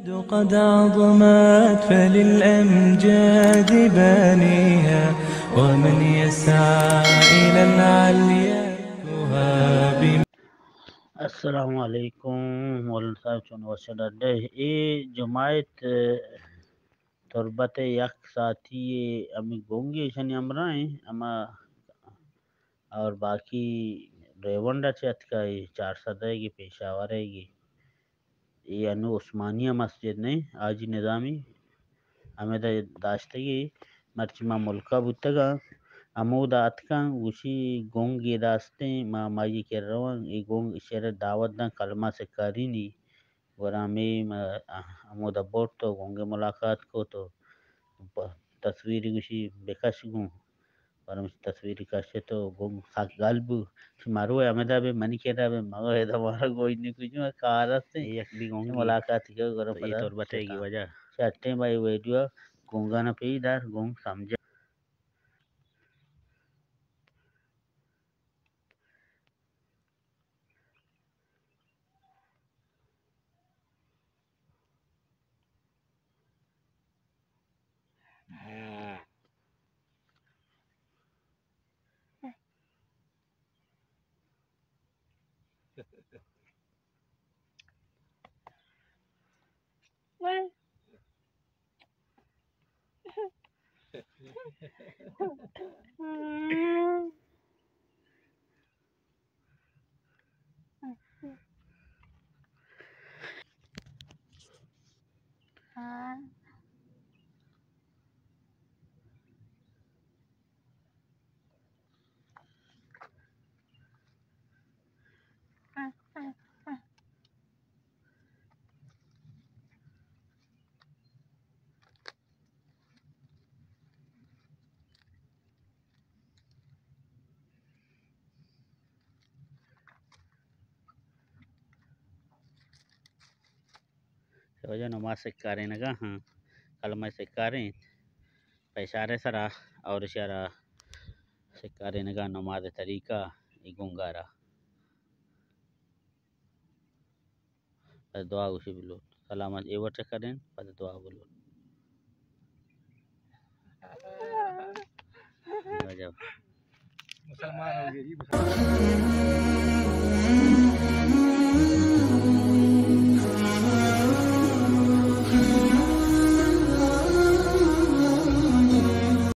قد عظمت فللأمجاد بانيها، ومن يسعى إلى العليا يهاب. السلام علیکم مولانا صاحب، چون وش ڈڈے؟ اے جماعت تربت ءِ یک ساتھی ءِ ہمے گنگے ایشانی ہمراہ ایں، ہما اور باقی ریونڈ ءَ چہ اتکا، اے چار سد ءِ گی، پیشاور ءِ گی۔ اے انو عثمانیہ مسجد نہ ایں، حاجی نظامی ہمدا داشتگی، مرچی ما ملکا بوتگاں، ہمودا اتکاں، گوشی گنگے داشتیں، ما مائی کر رواں، اے گنگ شر دعوت داں، کلمہ سکارینی، گڑا ہمے ما ہمودا برت و گنگے ملاقات کت و پ-، تصویری گوشی بکش گوں۔ پر ہمش تصویری کشت و گنگ سک گل بو۔ چہ مرو ہمدا بے منی کرا بے مگو ادا مارا گوئی نی کجو کار است۔ یک بی گنگی ملاقات کو گرو تو اے پدا تربت ءِ گی وجہ۔ چٹیں بھائی ویڈیو گنگا نہ پی دار گنگ سمجھا۔ واجہ نماز سکارینگا ہاں، کلمہ سکارین پہ اشارے سرا اور اشارہ سکارینگا نماز طریقہ ای گنگارا۔ پس دعا گوشی بلو۔ سلامت اے وٹ کرین، پس دعا بلو۔ مسلمان ہو گئے جی، مسلمان۔